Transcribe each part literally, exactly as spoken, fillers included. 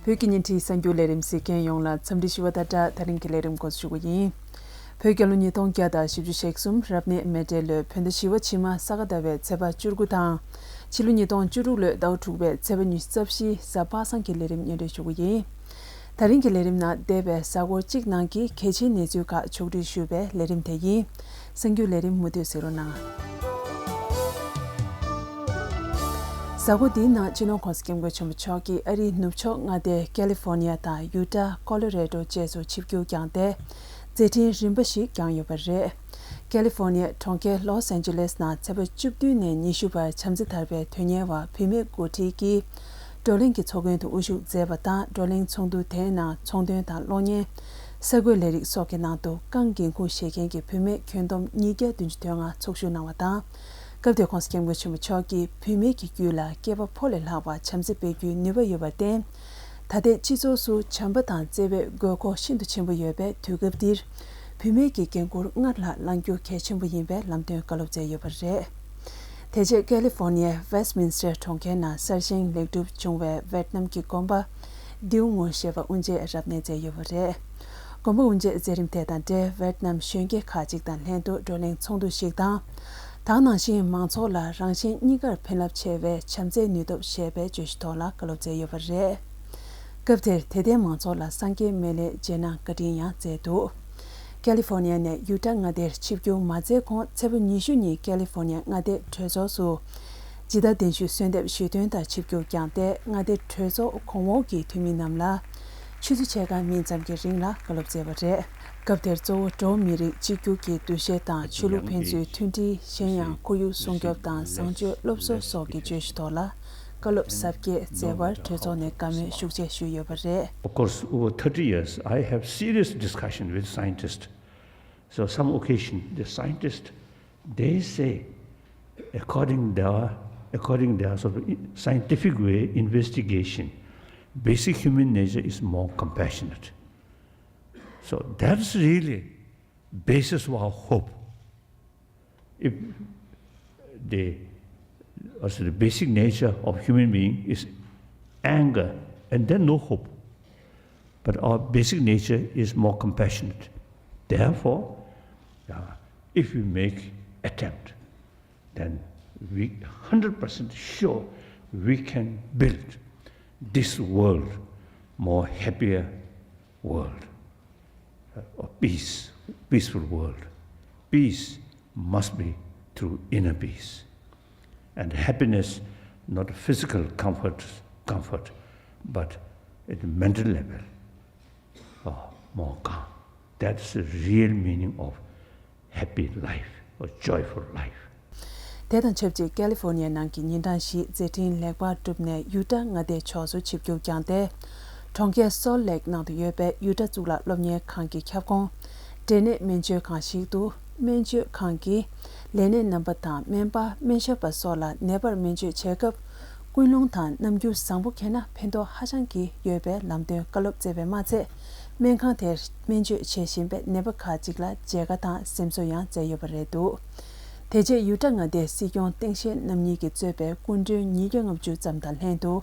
བོད་ཀྱི་བརྙན་འཕྲིན་གསར་འགྱུར་ལས་རིམ་གཟིགས་མཁན་ཡོངས་ལ་འཚམས་འདྲི་ཞུ་བ་དང་སྦྲགས། ད་རིང་གི་ལས་རིམ་འགོ་འཛུགས་ཞུ་གི་ཡིན། བོད་རྒྱལ་ལོ་ཉིས་སྟོང་བརྒྱ་དང་བཞི་བཅུ་ཞེ་གསུམ་རབ་གནས་མེ་སྤྲེལ་ལོའི་བོད་ཟླ་བཞི་པ་ཕྱི་མ་ས་ག་ཟླ་བའི་ཚེས་པ་བཅུ་དགུ་དང་། ཕྱི་ལོ་ཉིས་སྟོང་བཅུ་དྲུག་ལོའི་ཟླ་བ་དྲུག་པའི་ཚེས་པ་ཉི་ཤུ་རྩ་བཞི་གཟའ་པ་སངས་ཀྱི་ལས་རིམ་སྙན་སྒྲོན་ཞུ་གི་ཡིན། ད་རིང་གི་ལས་རིམ་ནང་འདས་པའི་གཟའ་འཁོར་གཅིག་ནང་གི་གལ་ཆེའི་གནས་ཚུལ་ཁག་ཕྱོགས་སྒྲིག་ཞུས་པའི་ལས་རིམ་དེ་ཡིན། གསར་འགྱུར་ལས་རིམ་མུ་མཐུད་གཟིགས་རོགས་གནང་། གཟའ་འཁོར་འདིའི་ནང་སྤྱི་ནོར་༸གོང་ས་༸སྐྱབས་མགོན་ཆེན་པོ་མཆོག་གིས་ཨ་རིའི་ནུབ་ཕྱོགས་མངའ་སྡེ་ཀ་ལི་ཧྥོར་ནི་ཡ་དང་ཡུ་ཏཱ། ཀོ་ལོ་རེ་ཌོ་བཅས་སུ་ཆིབས་བསྒྱུར་བསྐྱངས་ཏེ། མཛད་འཕྲིན་རིམ་པ་ཞིག་བསྐྱངས་ཡོད་པ་རེད། ཀ་ལི་ཧྥོར་ནི་ཡའི་གྲོང་ཁྱེར་ལོས་ཨན་ཇི་ལེས་ནང་ཚེས་པ་བཅུ་བདུན་ནས་ཉི་ཤུ་བར་བྱམས་བརྩེ་དར་བའི་དོན་གཉེར་བ་བུད་མེད་འགོ་ཁྲིད་ཀྱི་བགྲོ་གླེང་གི་ཚོགས་མགོན་དུ་དབུ་བཞུགས་མཛད་པ་དང་། བགྲོ་གླེང་ཚོགས་འདུ་དེའི་ནང་ཚོང་དོན་དང་གློག་བརྙན། ས་རྒོད་ལས་རིགས་སོགས་ཀྱི་ནང་དུ་རྐང་འགན་འཁུར་བཞེས་མཁན་གྱི་བུད་མེད་ཁྱོན་བསྡོམས་ཉིས་བརྒྱ་བདུན་ཅུ་དོན་ལྔ་ཚོགས་ཞུགས་གནང་བ་དང་། སྐབས་དེར་༸གོང་ས་༸སྐྱབས་མགོན་ཆེན་པོ་མཆོག་གིས་བུད་མེད་ཀྱི་རྒྱུད་ལ་སྐྱེས་པ་ཕོ་ལས་ལྷག་པ་བྱམས་བརྩེ་སྤེལ་རྒྱུའི་ནུས་པ་ཡོད་པར་བརྟེན། ད་ལྟའི་སྤྱི་ཚོགས་སུ་བྱམས་པ་དང་བརྩེ་བའི་དགོས་མཁོ་ཤིན་ཏུ་ཆེན་པོ་ཡོད་པས། དུས་སྐབས་འདིར་བུད་མེད་ཀྱི་འགན་འཁུར་སྔར་ལྷག་བླང་རྒྱུ་གལ་ཆེན་པོ་ཡིན་པའི་ལམ་སྟོན་བཀའ་སློབ་སྩལ་ཡོད་པ་རེད། དེ་རྗེས་ཀ་ལི་ཧྥོར་ནི་ཡའི་ཝེ་སི་མིན་སི་ཊར་གྲོང་ཁྱེར་ནང་གསར་བཞེངས་ལེགས་གྲུབ་བྱུང་བའི་ཝེད་ནམ་གྱི་དགོན་པ་དེའུ་ངོ་ཞེས་པ་དབུ་འབྱེད་རབ་གནས་མཛད་ཡོད་པ་རེད། དགོན་པ་དབུ་འབྱེད་མཛད་རིམ་དེ་དང་འབྲེལ་ཝེད་ནམ་གཞོན་སྐྱེས་ཁག་ཅིག་དང་ལྷན་དུ་བགྲོ་གླེང་ཚོགས་འདུ་ཞིག་དང་། ད་ག་ནང་བཞིན་མང་ཚོགས་ལ་རང་གཞན་གཉིས་ཀར་ཕན་རླབས་ཆེ་བའི་བྱམས་བརྩེའི་ནུས་སྟོབས་ཞེས་པའི་བརྗོད་གཞི་ཐོག་ལ་བཀའ་སློབ་སྩལ་ཡོད་པ་རེད། སྐབས་དེར་དད་ལྡན་མང་ཚོགས་ལ་སངས་རྒྱས་སྨན་བླའི་རྗེས་གནང་བཀའ་དྲིན་ཡང་སྩལ་འདུག་ཀ་ལི་ཧྥོར་ནི་ཡ་ནས་ཡུ་ཊ་མངའ་སྡེར་ཆིབས་བསྒྱུར་མ་མཛད་གོང་ཚེས་པ་ཉི་ཤུ་ཉིན་ཀ་ལི་ཧྥོར་ནི་ཡ་མངའ་སྡེའི་གྲོས་ཚོགས་སུ། སྦྱིན་བདག་གདན་ཞུས་གསོལ་འདེབས་ཞུས་དོན་ལྟར་ཆིབས་བསྒྱུར་བསྐྱངས་ཏེ། མངའ་སྡེ་གྲོས་ཚོགས་གོང་འོག་གི་འཐུས་མི་རྣམས་ལ་ཆུ་ཚོད་ཕྱེད་ཀ་མིན་ཙམ་གྱི་རིང་ལ་བཀའ་སློབ་སྩལ་བ་རེད། སྐབས་དེར་གཙོ་བོ་འགྲོ་བ་མིའི་རིགས་གཅིག་གྱུར་གྱི་འདུ་ཤེས་དང་། ཆོས་ལུགས་ཕན་ཚུན་མཐུན་སྒྲིལ། གཞན་ཡང་ཁོར་ཡུག་སྲུང་སྐྱོབ་དང་། བཟང་སྤྱོད་སློབ་གསོ་སོགས་ཀྱི་བརྗོད་གཞི་ཐོག་ལ་བཀའ་སློབ་ཟབ་རྒྱས་སྩལ་བར་གྲོས་ཚོགས་ནས་བཀའ་མོལ་ཤུགས་ཆེ་ཞུས་ཡོད་པ་རེད། Of course, over thirty years, I have serious discussion with scientists. So, some occasion, the scientists, they say, according their, according their sort of scientific way investigation, basic human nature is more compassionate. So that's really basis for our hope. If the, also the basic nature of human being is anger and then no hope, but our basic nature is more compassionate. Therefore, uh, if we make attempt, then we hundred percent sure we can build this world more happier world, uh, of peace, peaceful world. Peace must be through inner peace and happiness, not physical comfort, comfort, but at the mental level, uh, more calm. That's the real meaning of happy life or joyful life. དེ་དང་ཆབས་ཅིག་ཀ་ལི་ཧྥོར་ནི་ཡ་ནང་གི་ཉིན་གྲངས་བཞིའི་མཛད་འཕྲིན་ལེགས་པར་གྲུབ་ནས་ཡུ་ཊ་མངའ་སྡེའི་ཕྱོགས་སུ་ཆིབས་བསྒྱུར་བསྐྱངས་ཏེ། གྲོང་ཁྱེར་སོལ་ལེག་ནང་དུ་ཡོད་པའི་ཡུ་ཊ་གཙུག་ལག་སློབ་གཉེར་ཁང་གི་ཁྱབ་ཁོངས། འབྲས་ནད་སྨན་བཅོས་ཁང་ཞིག་ཏུ། སྨན་བཅོས་ཁང་གི་ལས་སྣེ་རྣམ་པ་དང་སྨན་པ། སྨན་ཞབས་པ་སོགས་ལ་ནད་པར་སྨན་བཅོས་བྱེད་སྐབས། ཀུན་སློང་དང་རྣམ་འགྱུར་བཟང་པོ་འཁྱེར་ན་ཕན་ཐོགས་ཧ་ཅང་གི་ཡོད་པའི་ལམ་སྟོན་བཀའ་སློབ་སྩལ་བས་མ་ཚད། སྨན་ཁང་དེར་སྨན་བཅོས་བྱེད་བཞིན་པའི་ནད་པ་ཁག་ཅིག་ལ་མཇལ་ཁ་དང་སེམས་གསོ་ཡང་སྩལ་ཡོད་པ་རེད་འདུག་དེ་རྗེས་ཡུ་ཊ་མངའ་སྡེའི་སྲིད་སྐྱོང་སྟངས་དཔྱལ་རྣམ་གཉིས་ཀྱིས་གཙོས་པའི་སྐུ་མགྲོན་ཉིས་བརྒྱ་ལྔ་བཅུ་ཙམ་དང་ལྷན་དུ།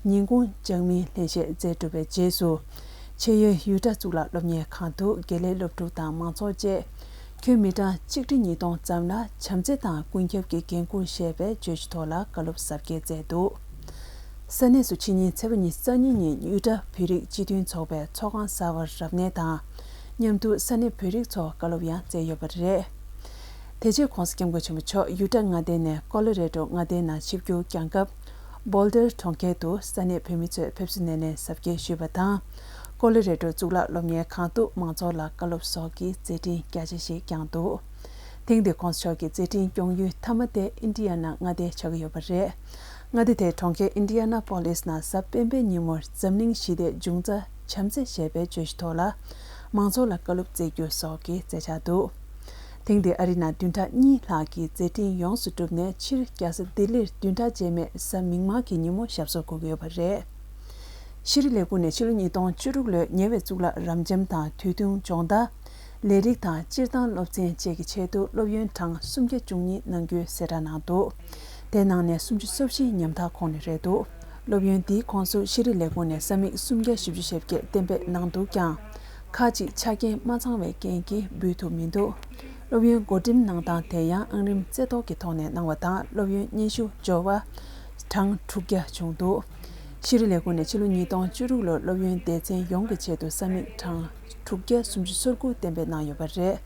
ཉིན་གུང་ལྗགས་མིན་ལེན་བཤད་མཛད་གྲུབ་པའི་རྗེས་སུ། ཆེས་ཡོན་ཡུ་ཊ་གཙུག་ལག་སློབ་གཉེར་ཁང་དུ་དགེ་ལས་སློབ་ཕྲུག་དང་མང་ཚོགས་བཅས། ཁྱོན་མི་གྲངས་གཅིག་ཁྲི་ཉིས་སྟོང་ཙམ་ལ་བྱམས་བརྩེ་དང་ཀུན་ཁྱབ་ཀྱི་འགན་འཁུར་ཞེས་པའི་བརྗོད་གཞི་ཐོག་ལ་བཀའ་སློབ་ཟབ་རྒྱས་མཛད་འདུག་ས་གནས་སུ་ཕྱི་ཉིན་ཚེས་པ་ཉི་ཤུ་རྩ་གཉིས་ཉིན་ཡུ་ཊ་བོད་རིགས་སྤྱི་མཐུན་ཚོགས་པའི་ཚོགས་ཁང་གསར་པར་རབ་གནས་དང་། མཉམ་དུ་ས་གནས་བོད་རིགས་ཚོར་བཀའ་སློབ་ཡང་སྩལ་ཡོད་པ་རེད། དེ་རྗེས་༸གོང་ས་༸སྐྱབས་མགོན་ཆེན་པོ་མཆོག་ཡུ་ཊ་མངའ་སྡེ་ནས་ཀོ་ལོ་རེ་ཌོ་མངའ་སྡེའི་ནང་ཆིབས་བསྒྱུར་བསྐྱངས་སྐབས། སྦོལ་ཏེར་གྲོང་ཁྱེར་དུ་ས་གནས་བོད་མི་ཚོས་ཕེབས་བསུ་སྣེ་ལེན་གཟབ་རྒྱས་ཞུས་པ་དང་། ཀོ་ལོ་རེ་ཌོ་གཙུག་ལག་སློབ་གཉེར་ཁང་དུ་མང་ཚོགས་ལ་བཀའ་སློབ་སོགས་ཀྱི་མཛད་འཕྲིན་རྒྱ་ཆེ་ཞིག་བསྐྱངས་འདུག་ཐེངས་འདིའི་༸གོང་ས་མཆོག་གི་མཛད་འཕྲིན་སྐྱོང་ཡུལ་མཐའ་མ་དེ་ཨིན་ཌི་ཡ་ན་མངའ་སྡེ་ཆགས་ཀྱི་ཡོད་པ་རེད། མངའ་སྡེ་དེའི་གྲོང་ཁྱེར་ཨིན་ཌི་ཡ་ན་པོ་ལིས་ནང་གཟའ་སྤེན་པའི་ཉིན་མོར་འཛམ་གླིང་ཞི་བདེ་འབྱུང་རྩ་བྱམས་བརྩེ་ཞེས་པའི་བརྗོད་གཞི་ཐོག་ལ། མང་ཚོགས་ལ་བཀའ་སློབ་སྩལ་རྒྱུ་སོགས་ཀྱི་མཛད་འཆར་འདུག་ཐེངས་འདིའི་ཨ་རི་ནང་བདུན་ཕྲག་གཉིས་ལྷག་གི་མཛད་འཕྲིན་ཡོངས་སུ་གྲུབ་ནས། ཕྱིར་རྒྱལ་ས་ལྡི་ལིར་བདུན་ཕྲག་རྗེས་མའི་གཟའ་མིག་དམར་གྱི་ཉིན་མོ་ཞབས་སོར་འཁོད་ཀྱི་ཡོད་པ་རེད། ཤེས་རིག་ལས་ཁུངས་ནས་ཕྱི་ལོ་ཉིས་སྟོང་བཅུ་དྲུག་ལོའི་ཉེ་བའི་གཙུག་ལག་རབ་འབྱམས་དང་དུས་ཐུང་སྦྱོང་བརྡར། ལས་རིགས་དང་སྤྱིར་བཏང་སློབ་ཚན་བཅས་ཀྱི་ཆེད་དུ་སློབ་ཡོན་གྲངས་སུམ་བརྒྱ་བཅུ་གཉིས་གནང་རྒྱུའི་གསལ་བསྒྲགས་གནང་འདུག་དེའི་ནང་ནས་སུམ་ཅུ་སོ་བཞི་ཉམ་ཐག་ཁོངས་ནས་རེད་འདུག་སློབ་ཡོན་འདིའི་ཁོངས་སུ་ཤེས་རིག་ལས་ཁུངས་ནས་ས་མིག་སུམ་བརྒྱ་བཞི་བཅུ་ཞེ་བརྒྱད་གཏན་འབེབས་གནང་འདུག་ཀྱང་། ཁག་ཅིག་ཆ་རྐྱེན་མ་ཚང་བའི་རྐྱེན་གྱིས་འབུལ་ཐུབ་མི་འདུག་སློབ་ཡོན་བགོ་འགྲེམས་གནང་སྟངས་དེ་ཡང་ཨང་རིམ་རྩེ་གཏོགས་ཀྱི་ཐོག་ནས་གནང་བ་དང་། སློབ་ཡོན་སྙན་ཞུ་འབྱོར་བ་གྲངས་དྲུག་བརྒྱ་བྱུང་འདུག་ཤེས་རིག་ལས་ཁུངས་ནས་ཕྱི་ལོ་ཉིས་སྟོང་བཅུ་དྲུག་ལོར་སློབ་ཡོན་སྡེ་ཚན་ཡོངས་ཀྱི་ཆེད་དུ་ས་མིག་གྲངས་དྲུག་བརྒྱ་སུམ་ཅུ་སོ་དགུ་གཏན་འབེབས་གནང་ཡོད་པ་རེད།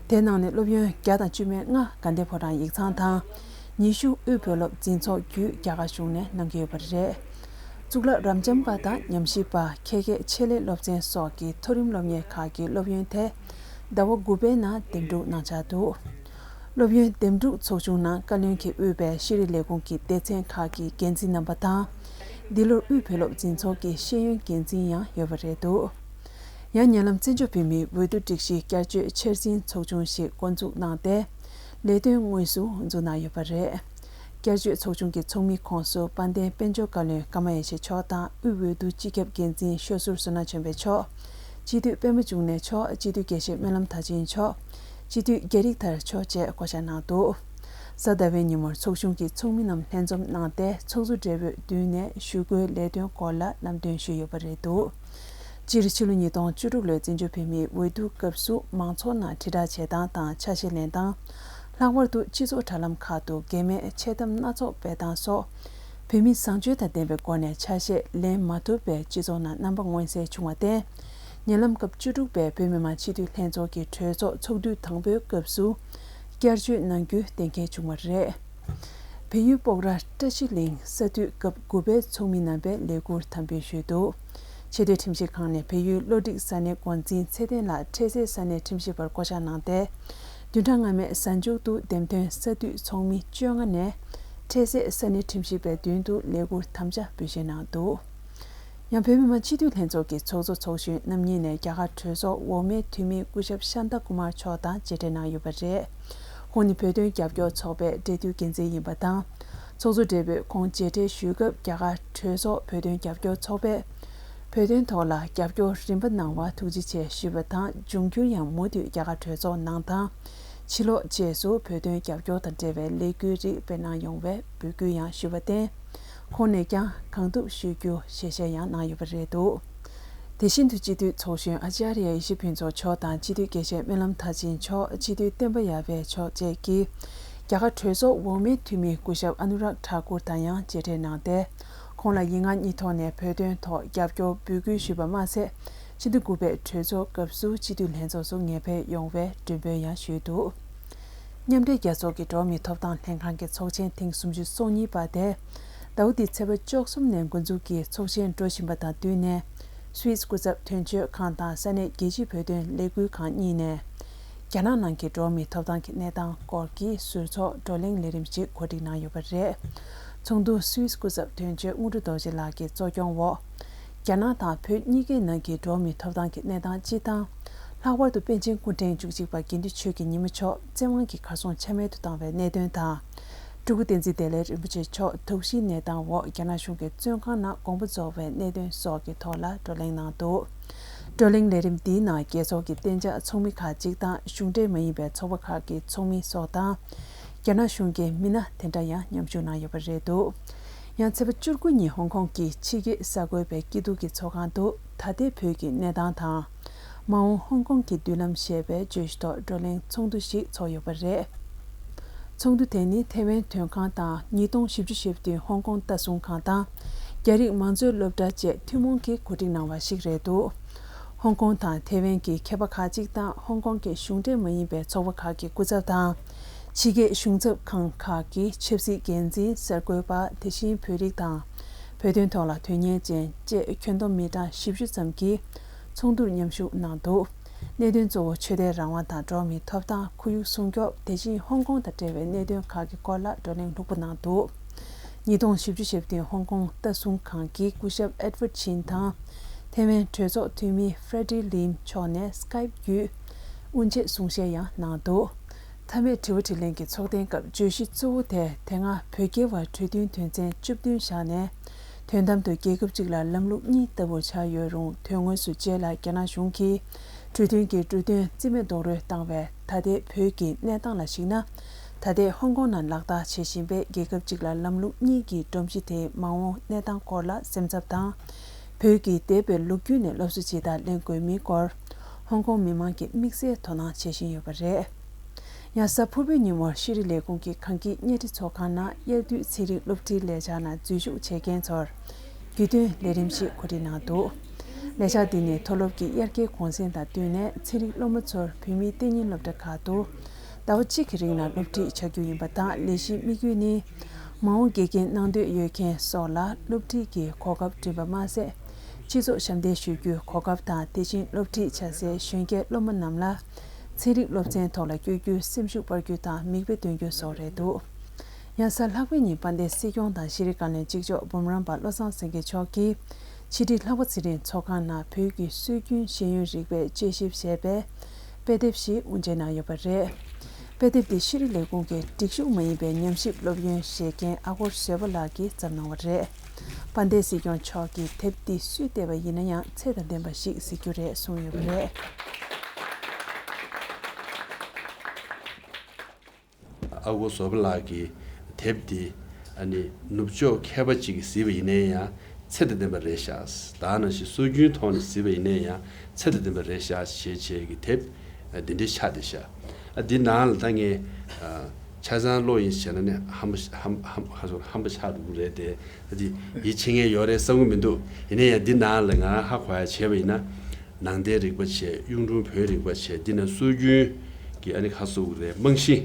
དེའི་ནང་ནས་སློབ་ཡོན་བརྒྱ་དང་བཅུ་མེད་ལྔ་དགའ་ལྡན་ཕོ་བྲང་ཡིག་ཚང་དང་། ཉི་ཤུ་དབུས་བོད་སློབ་འཛིན་ཚོགས་བརྒྱུད་རྒྱ་གར་གཞུང་ནས་གནང་གི་ཡོད་པ་རེད། གཙུག་ལག་རབ་འབྱམས་པ་དང་ཉམས་ཞིབ་པ། ཁྱད་ཁྱད་ཆེད་ལས་སློབ་ཚན་སོགས་ཀྱི་མཐོ་རིམ་སློབ་གཉེར་ཁག་གི་སློབ་ཡོན་དེ་ཟླ་བ་དགུ་པའི་ནང་འདེམས་སྒྲུག་གནང་འཆར་འདུག་སློབ་ཡོན་འདེམས་སྒྲུག་ཚོགས་ཆུང་ནང་བཀའ་བློན་གྱིས་དབུས་པའི་ཤེས་རིག་ལས་ཁུངས་ཀྱི་སྡེ་ཚན་ཁག་གི་འགན་འཛིན་རྣམ་པ་དང་། འདི་ལོར་དབུས་བོད་སློབ་འཛིན་ཚོགས་ཀྱི་ཤེས་ཡོན་འགན་འཛིན་ཡང་ཡོད་པ་རེད་འདུག་ཡང་ཉེ་ལམ་བཙན་བྱོལ་བོད་མིའི་འོས་བསྡུ་སྒྲིག་གཞིའི་བསྐྱར་བཅོས་འཆར་ཟིན་ཚོགས་ཆུང་ཞིག་འགོ་འཛུགས་གནང་སྟེ། ལས་དོན་དངོས་སུ་འཛུགས་གནང་ཡོད་པ་རེད། བསྐྱར་བཅོས་ཚོགས་ཆུང་གི་ཚོགས་མི་ཁོངས་སུ་དཔལ་ལྡན་དཔལ་འབྱོར་བཀའ་བློན་ཀརྨ་ཡེ་ཤེས་མཆོག་དང་། དབུས་འོས་བསྡུ་སྤྱི་ཁྱབ་འགན་འཛིན་ཤོད་ཟུར་བསོད་ནམས་ཆོས་འཕེལ་མཆོག་སྤྱི་འཐུས་པད་མ་འབྱུང་གནས་མཆོག་སྤྱི་འཐུས་དགེ་བཤེས་སྨོན་ལམ་མཐར་ཕྱིན་མཆོག་སྤྱི་འཐུས་རྒྱ་རིགས་དར་མཆོག་བཅས་བསྐོ་བཞག་གནང་འདུག་གཟའ་ཟླ་བའི་ཉིན་མོར་ཚོགས་ཆུང་གི་ཚོགས་མི་རྣམས་ལྷན་འཛོམས་གནང་སྟེ། ཚོགས་གཙོ་སྦྲེལ་པོས་མདུན་ནས་ཞུ་སྒོའི་ལས་དོན་སྐོར་ལ་ལམ་སྟོན་ཞུས་ཡོད་པ་རེད་འདུག་སྤྱིར་ཕྱི་ལོ་ཉིས་སྟོང་བཅུ་དྲུག་ལོའི་བཙན་བྱོལ་བོད་མིའི་འོས་བསྡུ་སྐབས་སུ། མང་ཚོགས་ནང་དྲིལ་བསྒྲགས་བྱེད་སྟངས་དང་ཆ་ཤས་ལེན་སྟངས། ལྷག་པར་དུ་སྤྱི་ཚོགས་དྲ་ལམ་ཁག་ཏུ་གེགས་མེད་འཆལ་གཏམ་སྣ་ཚོགས་སྤེལ་སྟངས་སོགས། བོད་མིའི་བཟང་སྤྱོད་དང་ལྡན་པའི་སྒོ་ནས་ཆ་ཤས་ལེན་མ་ཐུབ་པས་སྤྱི་ཚོགས་ནང་རྣམ་པ་མངོན་གསལ་བྱུང་བར་བརྟེན། ཉེ་ལམ་སྐབས་བཅུ་དྲུག་པའི་བོད་མི་མང་སྤྱི་འཐུས་ལྷན་ཚོགས་ཀྱི་གྲོས་ཚོགས་ཚོགས་དུས་དང་པོའི་སྐབས་སུ། བསྐྱར་བཅོས་གནང་རྒྱུ་གཏན་འཁེལ་བྱུང་བ་རེད། བལ་ཡུལ་སྤོག་ར་བཀྲ་ཤིས་གླིང་ས་འཐུས་སྐབས་དགུ་པའི་ཚོགས་མི་རྣམ་པས་ལས་འཁུར་དམ་འབུལ་ཞུས་འདུག་ཆེས་མཐོའི་ཁྲིམས་ཞིབ་ཁང་ནས་བལ་ཡུལ་གློ་སྒྲིག་ས་གནས་འགོ་འཛིན་ཚེ་བརྟན་ལགས་འཕྲལ་སེལ་ས་གནས་ཁྲིམས་ཞིབ་པར་བསྐོ་གཞག་གནང་སྟེ། བདུན་ཕྲག་སྔ་མའི་གཟའ་མཇུག་ཏུ་འདེམས་ཐོན་ས་འཐུས་ཚོགས་མི་བཅོ་ལྔ་ནས་འཕྲལ་སེལ་ས་གནས་ཁྲིམས་ཞིབ་པའི་མདུན་དུ་ལས་འཁུར་དམ་བཅའ་འབུལ་བཞེས་གནང་འདུག་ཡང་བོད་མི་མང་སྤྱི་འཐུས་ལྷན་ཚོགས་ཀྱི་ཚོགས་གཙོ་ཚོགས་གཞོན་རྣམ་གཉིས་ནས་རྒྱ་གར་གྲོས་ཚོགས་འོག་མའི་འཐུས་མི་སྐུ་ཞབས་ཤཱན་ཏཱ་ཀུ་མར་མཆོག་དང་མཇལ་འཕྲད་གནང་ཡོད་པ་རེད། ཁོང་ནི་བོད་དོན་རྒྱབ་སྐྱོར་ཚོགས་པའི་འབྲེལ་མཐུད་འགན་འཛིན་ཡིན་པ་དང་། ཚོགས་གཙོ་སྦྲེལ་པོས་ཁོང་མཇལ་འཕྲད་ཞུས་སྐབས། རྒྱ་གར་གྲོས་ཚོགས་བོད་དོན་རྒྱབ་སྐྱོར་ཚོགས་པས་བོད་དོན་ཐོག་ལ་རྒྱབ་སྐྱོར་རིམ་པ་གནང་བར་ཐུགས་རྗེ་ཆེ་ཞུས་པ་དང་། འབྱུང་འགྱུར་ཡང་མུ་མཐུད་རྒྱ་གར་གྲོས་ཚོགས་ནང་དང་། ཕྱི་ལོགས་བཅས་སུ་བོད་དོན་རྒྱབ་སྐྱོར་དང་འབྲེལ་བའི་ལས་འགུལ་རིགས་སྤེལ་གནང་ཡོང་བའི་འབོད་སྐུལ་ཡང་ཞུས་པར་བརྟེན། ཁོང་ནས་ཀྱང་གང་ཐུབ་ཞུ་རྒྱུ་ཞལ་བཞེས་ཡང་གནང་ཡོད་པ་རེད་འདུག་དེ་བཞིན་དུ་སྤྱི་འཐུས་ཚོགས་གཞོན་ཨ་ཅཱརྱ་ཡེ་ཤེས་ཕུན་ཚོགས་མཆོག་དང་། སྤྱི་འཐུས་དགེ་བཤེས་སྨོན་ལམ་མཐར་ཕྱིན་མཆོག་སྤྱི་འཐུས་བསྟན་པ་ཡར་འཕེལ་མཆོག་བཅས་ཀྱིས་རྒྱ་གར་གྲོས་ཚོགས་འོག་མའི་འཐུས་མི་སྐུ་ཞབས་ཨ་ནུ་རཱག་ཐཱ་ཀུར་དང་ཡང་མཇལ་འཕྲད་གནང་སྟེ། ཁོང་ལ་ཡིག་ངག་གཉིས་ཐོག་ནས་བོད་དོན་ཐོག་རྒྱབ་སྐྱོར་འབོད་སྐུལ་ཞུས་པ་མ་ཟད། ཕྱི་ཟླ་དགུ་པའི་གྲོས་ཚོགས་སྐབས་སུ་སྤྱི་འཐུས་ལྷན་ཚོགས་སུ་ངེས་ཕེབས་ཡོང་བའི་མགྲོན་འབོད་ཡང་ཞུས་འདུག་མཉམ་འབྲེལ་རྒྱལ་ཚོགས་ཀྱི་འགྲོ་བ་མིའི་ཐོབ་ཐང་ལྷན་ཁང་གི་ཚོགས་ཆེན་ཐེངས་སུམ་ཅུ་སོ་གཉིས་པ་དེ། ཟླ་བ་འདིའི་ཚེས་པ་བཅུ་གསུམ་ནས་འགོ་འཛུགས་ཀྱིས་ཚོགས་ཆེན་འགྲོ་བཞིན་པ་དང་བསྟུན་ནས། སུད་སི་སྐུ་ཚབ་དོན་གཅོད་ཁང་དང་ས་གནས་རྒྱལ་སྤྱིའི་བོད་དོན་ལས་འགུལ་ཁང་གཉིས་ནས། རྒྱ་ནག་ནང་གི་འགྲོ་བ་མིའི་ཐོབ་ཐང་གི་གནས་སྟངས་སྐོར་གྱི་ཟུར་ཚོགས་བགྲོ་གླེང་ལས་རིམ་ཞིག་གོ་སྒྲིག་གནང་ཡོད་པ་རེད། ཚོགས་འདུར་སུད་སི་སྐུ་ཚབ་དོན་གཅོད་དངོས་གྲུབ་རྡོ་རྗེ་ལགས་ཀྱིས་གཙོ་སྐྱོང་འོག་རྒྱ་ནག་དང་བོད་གཉིས་ཀའི་ནང་གི་འགྲོ་བ་མིའི་ཐོབ་ཐང་གི་གནས་སྟངས་སྤྱི་དང་། ལྷག་པར་དུ་པཎ་ཆེན་སྐུ་ཕྲེང་བཅུ་གཅིག་པ་དགེ་འདུན་ཆོས་ཀྱི་ཉི་མ་མཆོག་བཙན་དབང་གིས་གར་སོང་ཆ་མེད་དུ་བཏང་བའི་གནད་དོན་དང་། སྤྲུལ་སྐུ་བསྟན་འཛིན་བདེ་ལེགས་རིན་པོ་ཆེ་མཆོག་དོགས་གཞིའི་གནས་སྟངས་འོག་རྒྱ་ནག་གཞུང་གི་བཙོན་ཁང་ནང་དགོངས་པ་རྫོགས་པའི་གནད་དོན་སོགས་ཀྱི་ཐོག་ལ་བགྲོ་གླེང་གནང་འདུག་བགྲོ་གླེང་ལས་རིམ་འདིའི་ནང་རྒྱལ་ཚོགས་ཀྱི་གཏན་འཇགས་ཚོགས་མི་ཁག་ཅིག་དང་། གཞུང་འབྲེལ་མ་ཡིན་པའི་ཚོགས་པ་ཁག་གི་ཚོགས་མི་སོགས་དང་། རྒྱ་ནག་གཞུང་གི་མི་སྣ་དེ་འདྲ་ཡང་མཉམ་ཞུགས་གནང་ཡོད་པ་རེད་འདུག་ཡང་ཚེས་པ་བཅུ་དགུ་ཉིན་ཧོང་ཀོང་གི་ཕྱི་རྒྱལ་གསར་འགོད་པའི་སྐྱིད་སྡུག་གི་ཚོགས་ཁང་དུ། ད་ལྟའི་བོད་ཀྱི་གནས་སྟངས་དང་། མ་འོངས་ཧོང་ཀོང་གི་མདུན་ལམ་ཞེས་པའི་བརྗོད་གཞི་ཐོག་བགྲོ་གླེང་ཚོགས་འདུ་ཞིག་ཚོགས་ཡོད་པ་རེད། ཚོགས་འདུ་དེ་ནི་ཐེ་ཝན་དོན་ཁང་དང་། ཉིས་སྟོང་བཞི་བཅུ་ཞེ་བདུན་ཧོང་ཀོང་ལྟ་སྲུང་ཁང་དང་། རྒྱ་རིགས་མང་གཙོའི་སློབ་གྲྭ་བཅས་ཐུན་མོང་གིས་གོ་སྒྲིག་གནང་བ་ཞིག་རེད་འདུག་ཧོང་ཀོང་དང་ཐེ་ཝན་གྱི་མཁས་པ་ཁག་ཅིག་དང་། ཧོང་ཀོང་གི་གཞུང་འབྲེལ་མ་ཡིན་པའི་ཚོགས་པ་ཁག་གི་སྐུ་ཚབ་དང་། ཕྱི་རྒྱལ་གཞུང་ཚབ་ཁང་ཁག་གི་ཆབ་སྲིད་འགན་འཛིན། གསར་འགོད་པ། དེ་བཞིན་བོད་རིགས་དང་། བོད་དོན་ཐོག་ལ་དོན་གཉེར་ཅན་བཅས་ཁྱོན་བསྡོམས་མི་གྲངས་བཞི་བཅུ་ཙམ་གྱིས་ཚོགས་འདུར་མཉམ་ཞུགས་གནང་འདུག་གནད་དོན་གཙོ་བོ་ཆོས་དད་རང་དབང་དང་། འགྲོ་བ་མིའི་ཐོབ་ཐང་། ཁོར་ཡུག་སྲུང་སྐྱོབ། དེ་བཞིན་ཧོང་ཀོང་དང་འབྲེལ་བའི་གནད་དོན་ཁག་གི་སྐོར་ལ་བགྲོ་གླེང་ལྷུག་པོ་གནང་འདུག་ཉིས་སྟོང་བཞི་བཅུ་ཞེ་བདུན་ཧོང་ཀོང་ལྟ་སྲུང་ཁང་གི་སྐུ་ཞབས་ཨེད་ཝར་ཆིན་དང་། ཐེ་ཝན་གྲོས་ཚོགས་འཐུས་མི་ཧྥྲེ་ཌི་ལིམ་མཆོག་ནས་སི་ཀའིབ་བརྒྱུད་དབུ་འབྱེད་གསུང་བཤད་ཡང་གནང་འདུག་མཐའ་མའི་དྲི་བ་དྲིས་ལན་གྱི་ཚོགས་ཐེངས་སྐབས་བརྗོད་གཞི་གཙོ་བོ་དེ། དེ་སྔ་བོད་རྒྱའི་བར་གྲོས་མཐུན་དོན་ཚན་བཅུ་བདུན་བཞག་ནས། དོན་དམ་དུ་རྒྱལ་ཁབ་གཅིག་ལ་ལམ་ལུགས་གཉིས་ལྟ་བུར་ཆགས་ཡོད་རུང་། དོན་དངོས་སུ་རྗེས་ལ་རྒྱ་ནག་གཞུང་གིས་གྲོས་མཐུན་གྱི་འབྲུ་དོན་རྩིས་མེད་རྡོག་རོལ་བཏང་བའི་ད་ལྟའི་བོད་ཀྱི་གནས་སྟངས་ལ་གཞིགས་ན། ད་ལྟའི་ཧོང་ཀོང་ནང་ལག་བསྟར་བྱེད་བཞིན་པའི་རྒྱལ་ཁབ་གཅིག་ལ་ལམ་ལུགས་གཉིས་ཀྱི་སྒྲོམ་གཞི་དེའི་མ་འོངས་གནས་སྟངས་སྐོར་ལ་སེམས་འཚབ་དང་། བོད་ཀྱིས་འདས་པའི་ལོ་རྒྱུས་ནས་སློབ་གསོ་ཇི་ལྟར་ལེན་དགོས་མིན་སྐོར། ཧོང་ཀོང་མི་མང་གིས་དམིགས་བསལ་དོ་སྣང་བྱེད་བཞིན་ཡོད་པ་རེད། ཡང་གཟའ་ཕུར་བུའི་ཉིན་མོར་ཤེས་རིག་ལས་ཁུངས་ཀྱི་གངས་སྐྱིད་བརྙན་འཕྲིན་ཚོགས་ཁང་ནང་དབྱར་དུས་ཚན་རིག་སློབ་ཁྲིད་ལས་འཆར་ནང་འཛུལ་ཞུགས་བྱེད་མཁན་ཚོར་རྒྱུས་སྟོན་ལས་རིམ་ཞིག་གོ་སྒྲིག་གནང་འདུག་ལས་འཆར་འདི་ནི་མཐོ་སློབ་ཀྱི་དབྱར་ཁའི་གུང་སེང་དང་བསྟུན་ནས་ཚན་རིག་སློབ་མ་ཚོར་བོད་མིའི་གཏན་ཉིན་སློབ་གྲྭ་ཁག་ཏུ་ཟླ་བ་གཅིག་གི་རིང་ལ་སློབ་ཁྲིད་བྱ་རྒྱུ་ཡིན་པ་དང་། ལས་གཞིའི་དམིགས་ཡུལ་ནི་མ་འོངས་དགེ་རྒན་གནང་འདོད་ཡོད་མཁན་སོགས་ལ་སློབ་ཁྲིད་ཀྱི་གོ་སྐབས་བསྐྲུན་པ་མ་ཟད། སྤྱི་ཚོགས་ཞབས་འདེགས་ཞུ་རྒྱུའི་གོ་སྐབས་དང་། དེ་བཞིན་སློབ་ཁྲིད་བྱ་སའི་གཞོན་སྐྱེས་སློབ་མ་རྣམས་ལ་ཚན་རིག་སློབ་ཚན་ཐོག་ལ་བསྐྱོད་རྒྱུའི་སེམས་ཤུགས་སྤར་རྒྱུ་དང་མིག་དཔེ་སྟོན་རྒྱུ་སོགས་རེད་འདུག་ཡང་གཟའ་ལྷག་པའི་ཉིན་དཔལ་ལྡན་སྲིད་སྐྱོང་དང་ཤེས་རིག་བཀའ་བློན་གཅིག་ལྕོགས་འབུམ་རམས་པ་བློ་བཟང་སེང་གེ་མཆོག་གིས་ཕྱི་དྲིལ་ལྷག་པ་ཚེ་རིང་ཚོགས་ཁང་ནང་བོད་ཀྱི་སྲོལ་རྒྱུན་ཤེས་ཡོན་རིག་པའི་དཔྱད་ཞིབ་ཞེས་པའི་དཔེ་དེབ་ཞིག་དབུ་འབྱེད་གནང་ཡོད་པ་རེད། དཔེ་དེབ་འདི་ཤེས་རིག་ལས་ཁུངས་ཀྱི་སྒྲིག་ཞུགས་མ་ཡིན་པའི་ཉམས་ཞིབ་སློབ་ཡོན་བཞེས་མཁན་ཨ་སྒོར་བཟོད་པ་ལགས་ཀྱིས་བརྩམས་གནང་བ་རེད། དཔལ་ལྡན་སྲིད་སྐྱོང་མཆོག་གིས་དེབ་འདི་སུས་བལྟས་པ་ཡིན་ན་ཡང་ཚད་དང་ལྡན་པ་ཞིག་གཟིགས་རྒྱུ་རེད་གསུངས་ཡོད་པ་རེད། ཨ་སྒོར་བཟོད་པ་ལགས་ཀྱིས་དེབ་འདི་ཨ་ནི་ནུབ་ཕྱོགས་མཁས་པ་ཅིག་གིས་གཟིགས་པ་ཡིན་ན་ཡང་ཚད་དང་ལྡན་པ་རེད་ཤག་ད་ནང་བཞིན་སྲོལ་རྒྱུན་ཐོག་ནས་གཟིགས་པ་ཡིན་ན་ཡང་ཚད་དང་ལྡན་པ་རེད་ཤག་ཞེས་བྱས་ཀྱི་དེབ་འདི་འདྲའི་ཆགས་བསྡད་ཤག་ཨ་འདི་ནང་ལ་ད་ངས་ཆ་ཚང་ཀློག་ཡིན་བྱས་ན་ནི་ཧམ་པ་ཧམ་ཧམ་ཧ་ཧ་ཧམ་པ་ཆགས་འགྲོ་གི་རེད་དེ། ཨ་འདི་ཡིད་ཆེས་མཁན་ཡོད་རེད་བསམ་གྱི་མི་འདུག་ཡིན་ན་ཡང་འདི་ནང་ལ་ང་ཧ་གོ་ཡ་བྱས་པ་ཡིན་ན། ནང་བསྟན་རིག་པ་བྱས། གཡུང་དྲུང་བོན་རིག་པ་བྱས། འདི་ནང་སྲོལ་རྒྱུན་གྱི་ཨ་ནི་ཁ་གསོ་གི་རེད། རྨང་གཞི།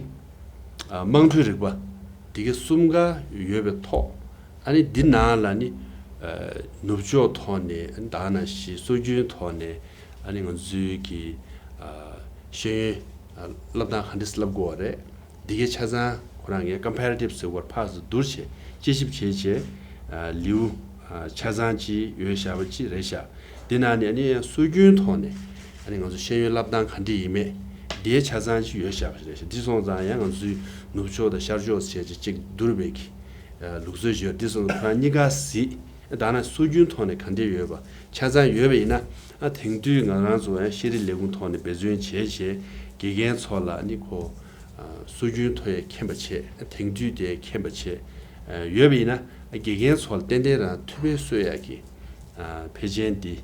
ཨ་དམངས་ཁྲོད་རིག་པ། འདི་གའི་གསུམ་ཀ་ཡོད་པའི་ཐོག་ཨ་ནི་འདི་ནང་ལ་ནི་ཨ་ནུབ་ཕྱོགས་ཐོག་ནས་ཨ་ནི་ད་ག་ནང་བཞིན་སྲོལ་རྒྱུན་ཐོག་ནས་ཨ་ནི་ང་ཚོའི་གི་ཨ་ཤེས་ཡོན་ཨ་བསླབ་སྟངས་ག་འདྲས་བསླབ་དགོས་པ་རེད། འདི་གའི་ཆ་ཚང་ཁོ་རང་གིས་comparative ཟེར་བར་ཕར་ཚུར་བསྡུར་བྱས་དཔྱད་ཞིབ་བྱས་བྱས་ཨ་ལེའུ་ཨ་ཆ་ཚང་ཅིག་ཡོད་བཞག་པ་ཅིག་རེད་བཞག་འདི་ནང་ནས་ཨ་ནི་སྲོལ་རྒྱུན་ཐོག་ནས་ཨ་ནི་ང་ཚོ་ཤེས་ཡོན་བསླབ་སྟངས་ག་འདྲ་ཡིན་མེད་འདིའི་ཆ་ཚང་ཅིག་ཡོད་བཞག་པ་ཅིག་རེད་བཞག་འདི་སོང་ཙང་ཡང་ང་ཚོའི་ནུབ་ཕྱོགས་དང་ཤར་ཕྱོགས་བྱས་བྱས་གཅིག་བསྡུར་བའི་གི་ཨ་ལུགས་སྲོལ་ཅིག་ཡོད། འདི་སོང་ཙང་ཁོ་རང་གཉིས་ཀ་གཟིགས། ད་ནང་སྲོལ་རྒྱུན་ཐོག་ནས་ག་འདྲ་ཡོད་པ་ཆ་ཚང་ཡོད་པ་ཡིན་ན། ཨ་དེང་དུས་ང་རང་ཚོ་ཡང་ཤེས་རིག་ལས་ཁུངས་ཐོག་ནས་འབད་བརྩོན་བྱས་བྱས་དགེ་རྒན་ཚོ་ལ་ནི་ཁོ་ཨ་སྲོལ་རྒྱུན་ཐོག་ཡང་མཁྱེན་པ་བྱས། ཨ་དེང་དུས་དེ་མཁྱེན་པ་བྱས་ཨ་ཡོད་པ་ཡིན་ན། ཨ་དགེ་རྒན་ཚོ་ལ་ཏན་ཏན་རང་མཐུན་པའི་སྲོལ་ཡག་གི་ཨ་ཕལ་ཆེར་འདི་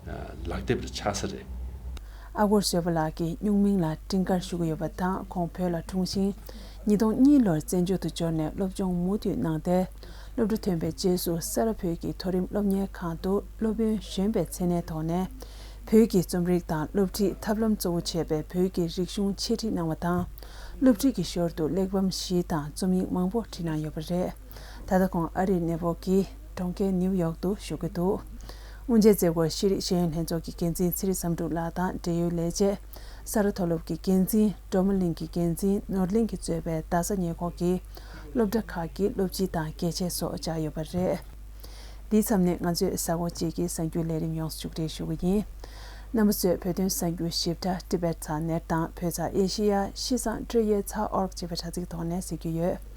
ཨ་ལག་དེབ་ལ་ཆགས་ས་རེད། ཨ་སྒོར་བཟོད་པ་ལགས་ཀྱིས་སྨྱུག་མིང་ལ་སྤྲིན་དཀར་ཞུ་གི་ཡོད་པ་དང་། ཁོང་བོད་ལ་འཁྲུངས་ཤིང་ཉིས་སྟོང་གཉིས་ལོར་བཙན་བྱོལ་དུ་འབྱོར་ནས་སློབ་སྦྱོང་མུ་མཐུད་གནང་སྟེ། སློབ་གྲྭ་ཐོན་པའི་རྗེས་སུ་ས་རཱ་བོད་ཀྱི་མཐོ་རིམ་སློབ་གཉེར་ཁང་དུ་སློབ་དཔོན་གཞོན་པའི་མཚན་གནས་ཐོག་ནས་བོད་ཀྱི་རྩོམ་རིག་དང་སློབ་ཁྲིད། ཐབས་ལམ་གཙོ་བོ་བྱས་པའི་བོད་ཀྱི་རིག་གཞུང་འཆད་ཁྲིད་གནང་བ་དང་། སློབ་ཁྲིད་ཀྱི་ཞོར་དུ་གླེགས་བམ་བཞི་དང་རྩོམ་ཡིག་མང་པོ་བྲིས་གནང་ཡོད་པ་རེད། ད་ལྟ་ཁོང་ཨ་རིའི་གནས་སྤོ་གིས་གྲོང་ཁྱེར་ནིའུ་ཡོག་ཏུ་བཞུགས་ཀྱི་འདུག་དབུ་འབྱེད་མཛད་སྒོར་ཤེས་རིག་ཤེས་ཡོན་ལྷན་ཚོགས་ཀྱི་འགན་འཛིན་ཚེ་རིང་བསམ་གྲུབ་ལགས་དང་འབྲེལ་ཡོད་ལས་བྱེད། ས་རཱ་མཐོ་སློབ་ཀྱི་འགན་འཛིན། སྒྲོལ་མ་གླིང་གི་འགན་འཛིན། ནོར་གླིང་གིས་གཙོས་པའི་རྡ་ས་ཉེ་འཁོར་གྱི་སློབ་གྲྭ་ཁག་གི་སློབ་སྤྱི་དང་དགེ་ཆེ་སོགས་བཅར་ཡོད་པ་རེད། འདིའི་མཚམས་ནས་ང་ཚོས་གཟའ་འཁོར་གཅིག་གི་གསར་འགྱུར་ལས་རིམ་ཡོངས་སུ་མཇུག་སྒྲིལ་ཞུ་གི་ཡིན། རྣམ་པ་ཚོས་བོད་དོན་གསར་འགྱུར་ཞིབ་ཕྲ་Tibet Sat Net དང་བོད་ཚགས་Asia Asia Shan Zhengzheng Org ཅེས་པའི་དྲ་ཚིགས་ཐོག་ནས་གཟིགས་རྒྱུ་ཡོད།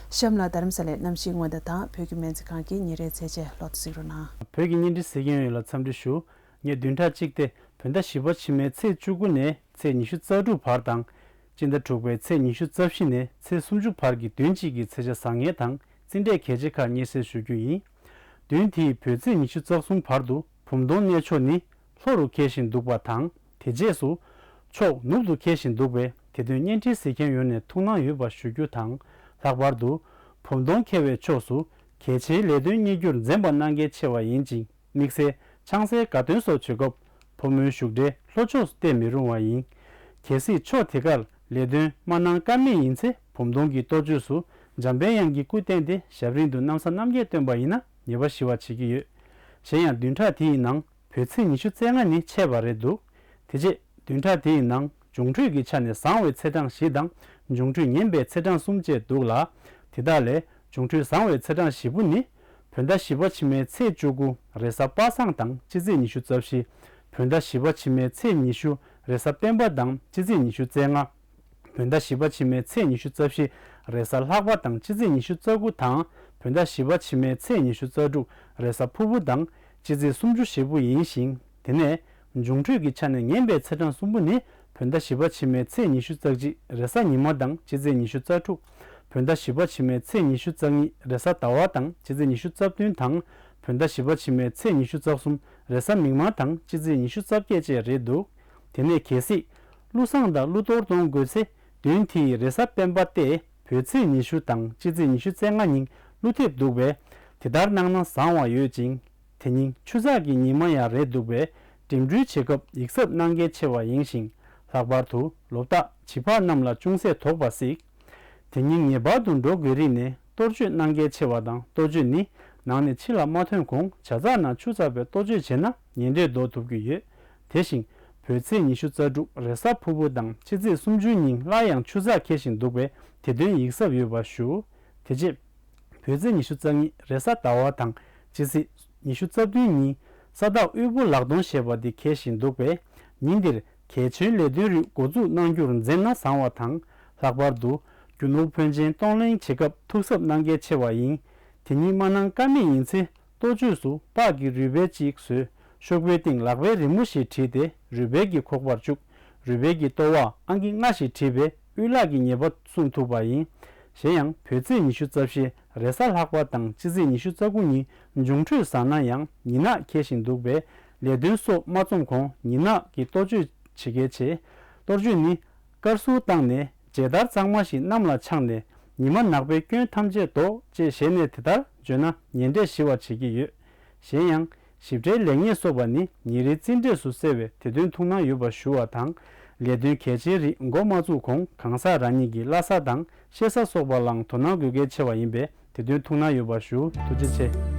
གཤམ་ལ་རྡ་རམ་ས་ལའི་གནམ་གཤིས་སྔོན་བརྡ་དང་བོད་ཀྱི་སྨན་རྩིས་ཁང་གི་ཉིན་རེའི་ཚེས་ཆེན་ལོ་ཐོ་གཟིགས་རོགས་གནང་། བོད་ཀྱི་བརྙན་འཕྲིན་གཟིགས་མཁན་ཡོངས་ལ་འཚམས་འདྲི་ཞུ། ངས་བདུན་ཕྲག་གཅིག་སྟེ་བོད་ཟླ་བཞི་པ་ཕྱི་མའི་ཚེས་བཅུ་དགུ་ནས་ཚེས་ཉི་ཤུ་རྩ་དྲུག་བར་དང་། སྤྱི་ཟླ་དྲུག་པའི་ཚེས་ཉི་ཤུ་རྩ་བཞི་ནས་ཚེས་སུམ་ཅུ་བར་གྱི་བདུན་གཅིག་གི་ཚེས་ཆ་བཟང་ངན་དང་རྩིས་འབྲས་གལ་ཆེ་ཁག་སྙན་སེང་ཞུ་རྒྱུ་ཡིན། བདུན་དེའི་བོད་ཚེས་ཉི་ཤུ་རྩ་གསུམ་བར་དུ་བུམ་སྟོང་གནས་མཆོག་ནི་ལྷོ་རུ་འཁེལ་བཞིན་འདུག་པ་དང་། དེ་རྗེས་སུ་ཕྱོགས་ནུབ་ཏུ་འཁེལ་བཞིན་འདུག་པས། དེ་དོན་བརྙན་འཕྲིན་གཟིགས་མཁན་ཡོངས་ནས་ཐུགས་སྣང་ཡོད་པ་ཞུ་རྒྱུ་དང་། ལྷག་པར་དུ་བུམ་སྟོང་འཁེལ་བའི་ཕྱོགས་སུ་གལ་ཆེའི་ལས་དོན་གཉེར་རྒྱུར་འཛེམ་པ་གནང་གལ་ཆེ་བ་ཡིན་ཅིང་། དམིགས་བསལ་ཆང་སའི་དགའ་སྟོན་སོགས་བྱེད་སྐབས་ཕོ་མོའི་བཞུགས་གྲལ་ལྷོ་ཕྱོགས་སུ་གཏད་མི་རུང་བ་ཡིན། གལ་སྲིད་ཕྱོགས་དེ་གར་ལས་དོན་མ་གནང་ཀ་མེད་ཡིན་ཚེ། བུམ་སྟོང་གི་གཏོ་བཅོས་སུ་འཇམ་པའི་དབྱངས་ཀྱི་སྐུ་བསྟན་ཏེ་ཞབས་རིམ་དུ་གནམ་ས་གནམ་བརྒྱད་བཏོན་པ་ཡིན་ན་ཉེས་པ་ཞི་བ་བྱེད་ཀྱི་ཡོད། གཞན་ཡང་བདུན་ཕྲག་དེའི་ནང་བོད་ཚེས་ཉི་ཤུ་རྩ་ལྔ་ནི་ཆད་པ་རེད་འདུག་དེ་རྗེས་བདུན་ཕྲག་དེའི་ནང་འབྱུང་འཕྲོད་ཀྱི་ཆ་ནས་བཟང་བའི་ཚེས་གྲངས་བཞི་དང་། འབྱུང་འཕྲོད་ངན་པའི་ཚེས་གྲངས་གསུམ་བཅས་འདུག་ལ། དེ་དག་ལས་འབྱུང་འཕྲོད་བཟང་བའི་ཚེས་གྲངས་བཞི་པོ་ནི། བོད་ཟླ་བཞི་པ་ཕྱི་མའི་ཚེས་བཅུ་དགུ་རེས་གཟའ་པ་སངས་དང་སྤྱི་ཚེས་ཉི་ཤུ་རྩ་བཞི། བོད་ཟླ་བཞི་པ་ཕྱི་མའི་ཚེས་ཉི་ཤུ་རེས་གཟའ་སྤེན་པ་དང་སྤྱི་ཚེས་ཉི་ཤུ་རྩ་ལྔ། བོད་ཟླ་བཞི་པ་ཕྱི་མའི་ཚེས་ཉི་ཤུ་རྩ་བཞི་རེས་གཟའ་ལྷག་པ་དང་སྤྱི་ཚེས་ཉི་ཤུ་རྩ་དགུ་དང་། བོད་ཟླ་བཞི་པ་ཕྱི་མའི་ཚེས་ཉི་ཤུ་རྩ་དྲུག་རེས་གཟའ་ཕུར་བུ་དང་སྤྱི་ཚེས་སུམ་ཅུ་བཞི་པོ་ཡིན་ཞིང་། དེ་ནས་ འབྱུང་འཕྲོད་ཀྱི་ཆ་ནས་ངན་པའི་ཚེས་གྲངས་གསུམ་པོ་ནི། བོད་ཟླ་བཞི་པ་ཕྱི་མའི་ཚེས་ཉི་ཤུ་རྩ་གཅིག་རེས་གཟའ་ཉི་མ་དང་སྤྱི་ཚེས་ཉི་ཤུ་རྩ་དྲུག་བོད་ཟླ་བཞི་པ་ཕྱི་མའི་ཚེས་ཉི་ཤུ་རྩ་གཉིས་རེས་གཟའ་ཟླ་བ་དང་སྤྱི་ཚེས་ཉི་ཤུ་རྩ་བདུན་དང་། བོད་ཟླ་བཞི་པ་ཕྱི་མའི་ཚེས་ཉི་ཤུ་རྩ་གསུམ་རེས་གཟའ་མིག་དམར་དང་སྤྱི་ཚེས་ཉི་ཤུ་རྩ་བརྒྱད་བཅས་རེད་འདུག་དེ་ནས་གལ་སྲིད། ཀླུ་བཟང་དང་ཀླུ་གཏོར་གཏོང་དགོས་ཚེ། བདུན་དེ་ཡི་རེས་གཟའ་སྤེན་པ་སྟེ། བོད་ཚེས་ཉི་ཤུ་དང་སྤྱི་ཚེས་ཉི་ཤུ་རྩ་ལྔ་ཉིན་ཀླུ་ཐེབས་འདུག་པས། དེ་ལྟར་གནང་ན་བཟང་བ་ཡོད་ཅིང་། དེ་ཉིན་ཆུ་ཚགས་ཀྱི་ཉི་མ་ཡང་རེད་འདུག་པས། འགྲིམ་འགྲུལ་བྱེད་སྐབས་ཡིག་གཟབ་གནང་གལ་ཆེ་བ་ཡིན་ཞིང་། ལྷག་པར་དུ་ལོ་རྟགས་བྱིས་པ་རྣམས་ལ་ཅུང་ཟད་དོགས་པ་གཟིགས། དེ་ཉིན་ངེས་པར་དུ་འགྲོ་དགོས་རིགས་ནས་གཏོར་སྐྱོད་གནང་གལ་ཆེ་བ་དང་། གཏོར་སྐྱོད་ནི་ནང་ནས་ཕྱི་ལ་མ་ཐོན་གོང་ཇ་ཚགས་ནང་ཆུ་ཚགས་པའི་གཏོར་སྐྱོད་བྱས་ན་ཉེ་འབྲེལ་ཟློག་ཐུབ་ཀྱི་ཡོད། དེ་བཞིན་བོད་ཚེས་ཉི་ཤུ་རྩ་དྲུག་རེས་གཟའ་ཕུར་བུ་དང་ཕྱི་ཚེས་སུམ་ཅུ་ཉིན་སླར་ཡང་ཆུ་ཚགས་འཁེལ་བཞིན་འདུག་པས། དེ་དོན་ཡིག་གཟབ་ཡོད་པ་ཞུ། དེ་རྗེས། བོད་ཚེས་ཉི་ཤུ་རྩ་གཉིས་རེས་གཟའ་ཟླ་བ་དང་སྤྱི་ཚེས་ཉི་ཤུ་རྩ་བདུན་ཉིན་ས་བདག་དབུལ་པོ་ལག་སྟོང་ཞེས་པ་དེ་འཁེལ་བཞིན་འདུག་པས། ཉིན་འདིར་གལ་ཆེའི་ལས་དོན་རིགས་འགོ་འཛུགས་གནང་རྒྱུར་འཛེམ་ན་བཟང་བ་དང་། ལྷག་པར་དུ་རྒྱུ་ནོར་ཕོན་ཆེན་གཏོང་ལེན་བྱེད་སྐབས་ཐུགས་གཟབ་གནང་གལ་ཆེ་བ་ཡིན། དེ་ཉིད་མ་གནང་ཀ་མེད་ཡིན་ཚེ། ལྟོ་ཆས་སུ་སྤགས་ཀྱི་རུས་སྦལ་གཅིག་བཟོས། ཤོག་བུའི་སྟེང་ལག་པའི་རི་མོ་ཞིག་བྲིས་ཏེ་རུས་སྦལ་གྱི་ཁོག་པར་བཅུག་རུས་སྦལ་གྱི་ལྟོ་བར་ཨང་ཀི་ལྔ་ཞིག་བྲིས་པས་དབུལ་ལག་གི་ཉེས་པ་སྲུང་ཐུབ་པ་ཡིན། གཞན་ཡང་བོད་ཚེས་ཉི་ཤུ་རྩ་བཞི་རེས་གཟའ་ལྷག་པ་དང་སྤྱི་ཚེས་ཉི་ཤུ་རྩ་དགུ་ཉིན་འབྱུང་འཕྲོད་བཟང་ན་ཡང་ཉི་ནག་འཁེལ་བཞིན་འདུག་པས། ལས་དོན་སོགས་མ་རྩོམ་གོང་ཉི་ནག་གི་གཏོར་སྐྱོད་བྱེད་གལ་ཆེ། གཏོར་སྐྱོད་ནི། དཀར་གསུར་བཏང་ནས་མཇལ་དར་གཙང་མ་ཞིག་གནམ་ལ་འཕྱར་ནས། ཉི་མ་ནག་པོའི་སྐྱོན་ཐམས་ཅད་ཟློག་ཅེས་ཞལ་ནས་དེ་ལྟར་བརྗོད་ན་ཉེ་འབྲེལ་ཞི་བར་བྱེད་ཀྱི་ཡོད། གཞན་ཡང་། ཞིབ་ཕྲའི་ལེགས་ཉེས་སོགས་པ་ནི་ཉིན་རེའི་རྩིས་འབྲས་སུ་གསལ་བས་དེ་དོན་ཐུགས་སྣང་ཡོད་པ་ཞུ་བ་དང་། ལས་དོན་གལ་ཆེའི་རིགས་འགོ་མ་བཙུགས་གོང་གང་ཟག་རང་ཉིད་ཀྱི་བླ་གཟའ་དང་གཤེད་གཟའ་སོགས་པ་ལའང་དོ་སྣང་དགོས་གལ་ཆེ་བ་ཡིན་པས་དེ་དོན་ཐུགས་སྣང་ཡོད་པ་ཞུ། ཐུགས་རྗེ་ཆེ།